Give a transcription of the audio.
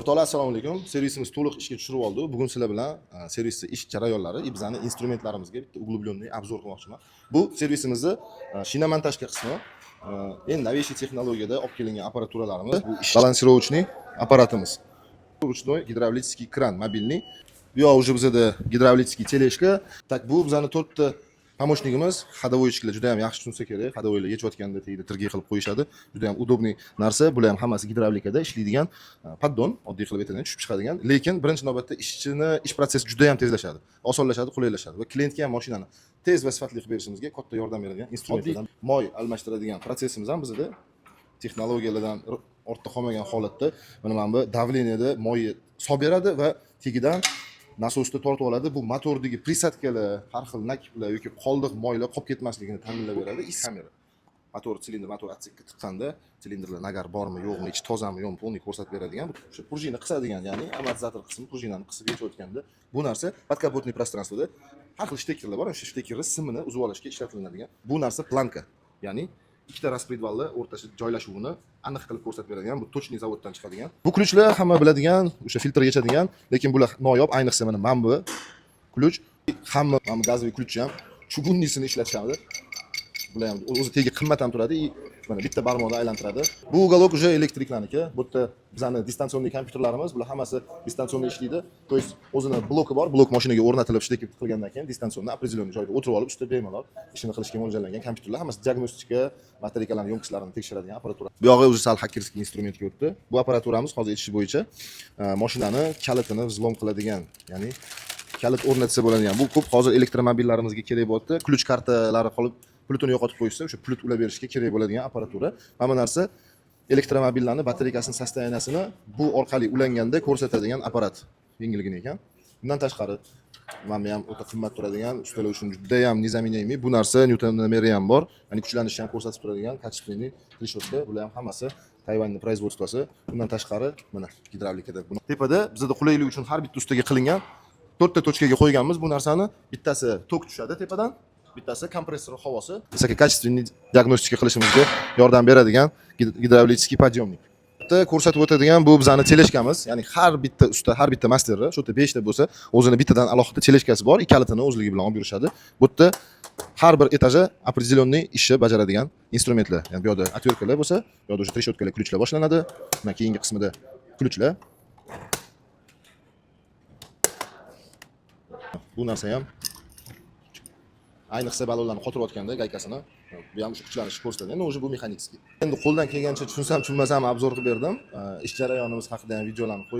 O'rtoqlar, assalomu alaykum. Servisimiz to'liq ishga tushirib oldi. Bugun sizlar bilan servisni ish jarayonlari и bizani instrumentlarimizga bitta углубленный обзор qilmoqchiman. Bu servisimizni шиномонтажка qismi. Eng новейший texnologiyada olib kelingan apparaturalarimiz. Bu ish балансировочный apparatimiz. Ручной гидравлический кран мобильный. Bu yoq уже bizada гидравлический тележка. Так, bu bizani to'rtta помощник imiz, ходовойщик lar juda ham yaxshi tushunsa kerak. Ходовой lar yechayotganda tagida tirgak qilib qo'yishadi. Juda ham удобный narsa. Bular ham hammasi gidravlikada ishlaydigan поддон, oddiy qilib aytadigan, tushib chiqadigan. Lekin birinchi navbatda ishchini ish protsessi juda ham tezlashadi, osonlashadi, qulaylashadi va klientga ham mashinani tez va sifatli qilib berishimizga katta yordam beradigan instrumentlardan. Moy almashtiradigan protsessimiz ham bizada texnologiyalardan ortda qolmagan holatda mana bu давление da moyni solib beradi va tagidan nasosda tortib oladi. Bu motordagi присадка lar, har xil накипь lar yoki qoldiq moylar qolib ketmasligini ta'minlab beradi. И kamera motor silindr, motor отсек ka tiqqanda silindrlar нагар bormi, yo'qmi, ichi tozami, yo'qmi, полный ko'rsatib beradigan o'sha prujina qisadigan, ya'ni amortizator qismi prujinani qisib yechayotganda bu narsa подкапотный пространство da har xil shtekerlar bor, o'sha shtekerni simini uzib olishga ishlatilinadigan bu narsa планка, ya'ni ikkita распредвал lar o'rtacha joylashuvini aniq qilib ko'rsatib beradigan, bu точный zavoddan chiqadigan. Bu ключ lar hamma biladigan, o'sha filtr yechadigan, lekin bular noyob, ayniqsa mana bu ключ. Hamma mana bu газовый ключ ham чугунный sini ishlatishadi. Bular ham o'zi tegi qimmat ham turadi и mana bitta barmoqda aylantiradi. Bu уголок уже elektriklarniki. Bu yerda bizani дистанционный kompyuterlarimiz, bular hammasi дистанционный ishlaydi, то есть o'zini bloki bor, blok mashinaga o'rnatilib, штекер qilgandan keyin дистанционный определенный joyda o'tirib olib, ustida bemalol ishini qilishga mo'ljallangan kompyuterlar, hammasi diagnostika, batareykalarni ёмкость larini tekshiradigan apparatura. Bu yog'i уже sal хакерский instrumentga o'tdi. Bu apparaturamiz hozir aytishi bo'yicha mashinani kalitini взлом qiladigan, ya'ni kalit o'rnatsa bo'ladigan. Bu ko'p hozir elektromobillarimizga kerak bo'lyapti. Ключ kartalari qolib, pultini yo'qotib qo'yishsa, o'sha pult ulab berishga kerak bo'ladigan apparatura. Mana bu narsa elektromobillarni batareykasini состояния sini bu orqali ulanganda ko'rsatadigan apparat, yengilgina ekan. Bundan tashqari, mana bu ham o'ta qimmat turadigan, ustalar uchun judayam незаменимый bu narsa. Ньютономер i ham bor, ya'ni kuchlanishni ham ko'rsatib turadigan качественный трещотка. Bular ham hammasi Tayvanni производство si. Bundan tashqari, mana gidravlikada buni tepada bizada qulaylik uchun har bitta ustaga qilingan, to'rtta точка ga qo'yganmiz bu narsani. Bittasi tok tushadi tepadan, bittasi kompressor havosi, высококачественный diagnostika qilishimizga yordam beradigan гидравлический подъемник. Bitta ko'rsatib o'tadigan bu bizani тележка miz, ya'ni har bitta usta, har bitta masterni, shu yerda beshta bo'lsa, o'zini bittadan alohida тележка si bor, ikkalitini o'zligi bilan olib yurishadi. Bu yerda har bir этажа определенный ishni bajaradigan instrumentlar, ya'ni bu yoqda отвертка lar bo'lsa, bu yoqda o'sha трещотка lar, ключ lar boshlanadi. Mana keyingi qismida ключ lar. Bu narsa ham ayniqsa balonlarni qotirayotganda gaykasini, bu ham o'sha kuchlanishni ko'rsatadi. Endi уже bu механический. Endi qo'ldan kelgancha, tushunsam, tushunmasam, обзор qilib berdim. Ish jarayonimiz haqida ham videolarni qo'yib